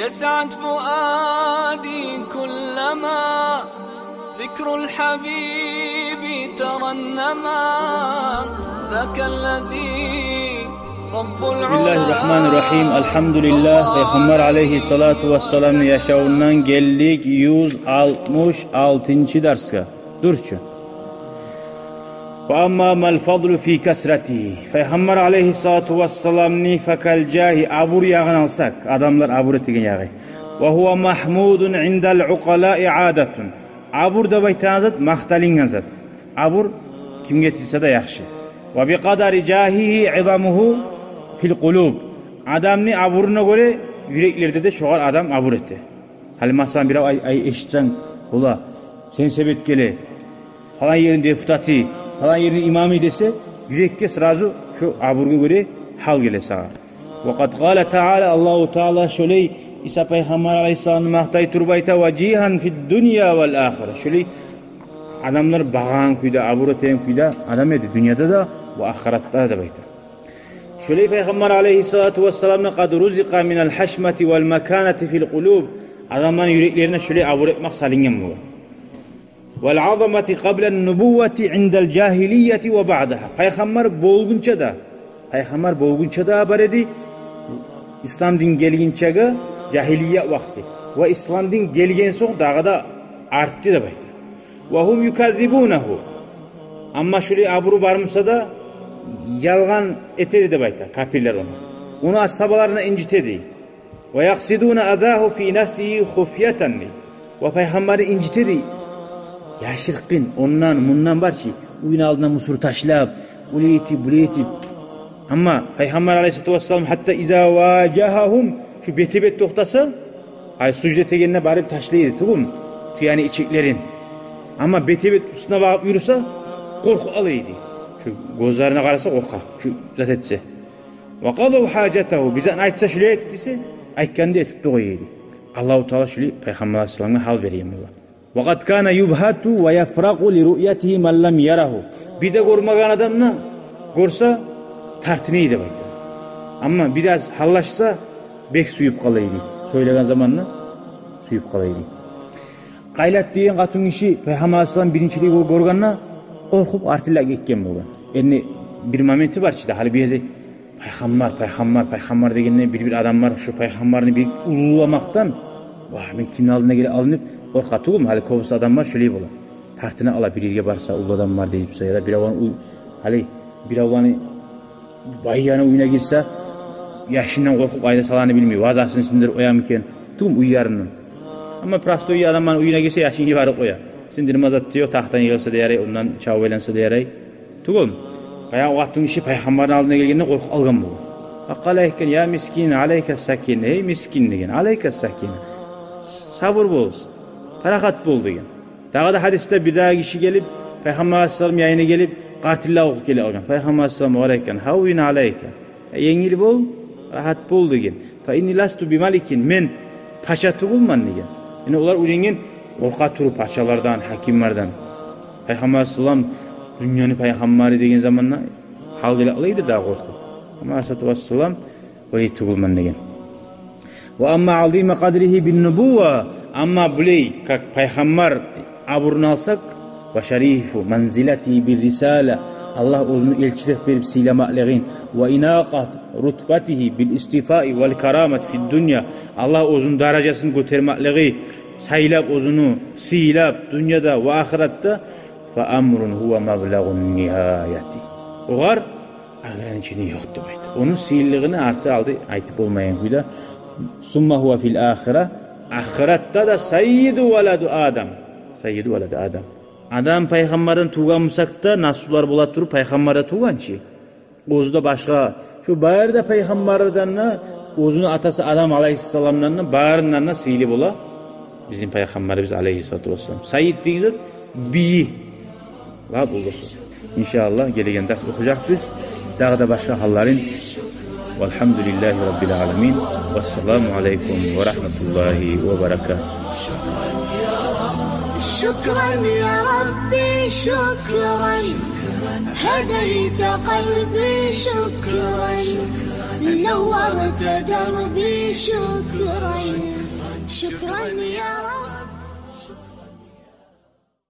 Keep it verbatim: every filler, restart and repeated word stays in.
يسعد فؤادي كلما ذكر الحبيب ترنما. ذاك الذي رب العلا. بسم الله الرحمن الرحيم. الحمد لله. Пайхаммар алайгьиссалату вассаламны яшавундан гелдик юз алтмыш алтынчы дарсгъа. Дурчу. Ва амма мал фадлу фи касратигьи. Пайхаммар алайгьиссалату вассаламны факал жагьи, абур ягъын алсакъ, адамлар абур этеген ягъы. Ва гьува магьмудун индал укъалаи адатун. Абур деп айтагъан зат макъталынгъан зат. Абур кимге этилсе де яхшы. Ва би къадари жагьигьи изамугьу фил къулуб. Адамны абуруна гёре юреклерде де шогъар адам абур эте. Гьали, масала, бирев ай, ай эшитсенг, ола, сен себеп геле, палан ерни депутаты, палан ерни имамы десе, юрекге сразу шо абургъа гёре гьал геле сагъа. Ва къад къала таала, Аллагьу Таала шолай Иса пайхаммар алайгьиссаламны макътай туруп айта: ва жигьан фид дунья вал ахира. Шолай адамлар багъагъан кюйде, абур этеген кюйде адам эди дюньяда да ва ахыратда да деп айта. Шолай пайхаммар алайгьиссалату вассаламны къад рузикъа минал гьашмати вал маканати фил къулуб. Адамланы юреклерине шолай абур этмек салынгъан болгъан. Вал азамати къабла нубуввати индал жагьилияти ва баъдагьа. Пайхаммар болгъунча да, пайхаммар болгъунча да бар эди, ислам дин гелгинчеге жагьилия вакъти. Ва ислам дин гелген сонг дагъы да артды деп айта. Ва гьум юказзибунагьу. Амма шолай абуру бар буса да, ялгъан этеди деп айта капирлер ону. Ону асгьабаларына инжитеди. Ва якъсидуна азагьу фи нафсигьи хуфятан, дей. Ва пайхаммарны инжитеди яшыртгъын, ондан, мундан, бар чы, уьйню алдына мусор ташлап, олай этип, булай этип. Амма пайхаммар алайгьиссалату вассалам гьатта иза важагьагьум, шу бетге-бет токътаса, ай, сужда этегенде барып ташлай эди тюгюлмю тюени ичеклерин. Амма бетге-бет уьстюне багъып юрюсе, къоркъуп къала эди. Шу гёзлерине къараса, къоркъа, шу зат этсе. Ва къазав гьажатагьу, бир затны айтса, шулай эт десе, айтгъанны этип де къоя эди. Аллагьу Таала шулай пайхаммар алайгьиссаламгъа гьал берген болгъан. Ва къад кана юбгьату ва яфракъу ли руъятигьи ман лам ярагьу. Бир де гёрмеген адам да гёрсе, тартына эди деп айта. Амма бираз гьаллашса, бек сююп къала эди. Сёйлеген заманда сююп къала эди. Къайлат деген къатынгиши пайхаммар алайгьиссаламны биринчилей гё-, гёргенде, къоркъуп, артына гетген болгъан. Энни бир моменти бар чы да, гьали бу ерде пайхаммар, пайхаммар, пайхаммар дегенде, бир-бир адамлар шу пайхаммарны бир уллуламакъдан, «Вагь, мен кимни алдына геле алдым?» деп къоркъа тюгюлмю? Гьали кёбюсю адамлар шулай бола. Тартына къала, бир ерге барса, уллу адам бар деп, яда биревню уьй-, гьали биревню, баягъыны уьюне гирсе, яшындан къоркъуп, къайда салагъанын билмей, вазасын сындырып къоямы экен, тюгюлмю, уьй ярындан. Амма простой адамны уьюне гирсе, яшын йиберип къоя. Сындырма зат да ёкъ, тахтаны йыгъса да ярай, ондан чабып айланса да ярай. Тюгюлмю? Баягъы къатынгиши пайхаммарны алдына гелгенде къоркъуп къалгъан болгъан. Факъала, айтгъан: «Я мискин, алайка сакина, гьей мискин, — деген, — алайка сакина. Сабур бол, парахат бол», — деген. Дагъы да гьадисде бирдагъы гиши гелип, пайхаммар алайгьиссаламны янына гелип, къартыллап геле болгъан. Пайхаммар алайгьиссалам огъар айтгъан: «Гьаввин алайка, янгил бол, рагьат бол», — деген. «Фа инни ласту бималикин, мен пача тюгюлмен», — деген. Яни олар уьйренген къоркъа туруп пачалардан, гьакимлерден. Пайхаммар алайгьиссалам дюньяны пайхаммары деген заманда гьал геле къала эди дагъы къоркъуп. Амма алайгьиссалату вассалам олай тюгюлмен деген. Ва амма азима къадригьи бин нубувва, амма булай, как пайхаммар абурун алсакъ, ва шарифу манзилатигьи бир рисала, Аллагь оьзюню элчилик берип сыйламакълыгъын, ва инакъат рутбатигьи бил истифаи вал карамати фид дунья, Аллагь оьзюню даражасын гётермеклиги, сайлап оьзюню, сыйлап дюньяда ва ахыратда, фа амрун гьува маблагъун нигьаяти. Огъар ограничение ёкъ деп айта. Ону сыйлылыгъыны арты-алды айтып болмайгъан кюйде. Сумма гьува фил ахира. Ахыратда да саййиду валади Адам. Саййиду валади Адам. Адам пайхаммардан тувгъан бусакъ да, наслулар бола туруп, пайхаммар да тувгъан чы. Оьзю де башгъа, шу бары да пайхаммардан да, оьзюню атасы Адам алайгьиссаламдан да, барындан да сыйлы бола бизин пайхаммарыбыз алайгьиссалату вассалам. Саййид деген зат бийи. Ва болду. Иншааллагь, гелеген дарс охуякъбыз дагъы да башгъа гьалларын. Валгьамдулиллагьи раббил аламин. Вассаламу алайкум ва рагьматуллагьи ва баракатугь. شكرا يا ربي، شكرا. هديت قلبي، شكرا. نورت دربي، شكرا. يا رب